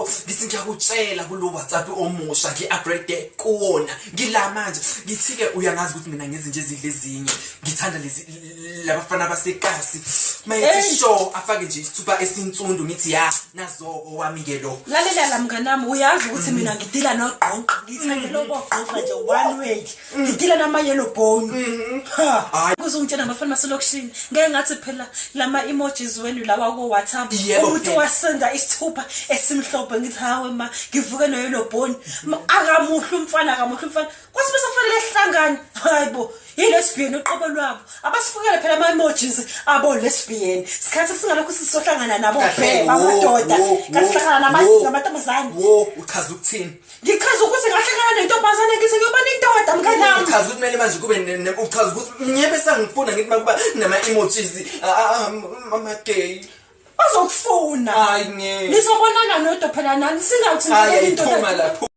Yebo, ngithi ngiyakutshela kulo WhatsApp omusha ngi-upgrade kuwona. Ngila manje. Ngithi-ke uyangazi ukuthi mina ngizinje ezidla ezinye. Ngithanda lezi labafana basekasi. Mayethi sho afake nje isithupha esinsundu ngithi ya nazoko wami ke lo. Lalela la mnganami, uyazi ukuthi mina ngidila nogqonqa, ngithandela ukogqonqa nje one way. Ngidila nama yellow bone. Ha. Hhayi. Kuzongitshela abafana baselokishini. Ngeke ngathi phela lama emojis wenu lawa ko WhatsApp. Yebo, Umuntu phela. wasenda isithupha esimhlophe ngithi hawe ma ngivuke no yellow bone. Akamuhle umfana, akamuhle umfana. Kwathi bese kufanele sihlangane. Hayibo, yi-lesbian uqobo lwabo. Abasifukele phela ama-emojis abo lesbian. Sikhathi singalokhu sizohlangana nabo Kahle, bhe wo, amadoda. wo, Kanti sihlangana wo, namantombazane. Wo, uchaza ukuthini? Ngichaza ukuthi ngahlangana nentombazane ngithi ngiyobona indoda mnganami. Uchaza ukuthi kumele manje kube uchaza ukuthi ngiyebe sangifuna ngithi makuba nama-emojis ama-gay. Bazokufuna. Hayi ngeke. Nizobonana nodwa phela nani singawuthi Hayi indoda. phuma lapho.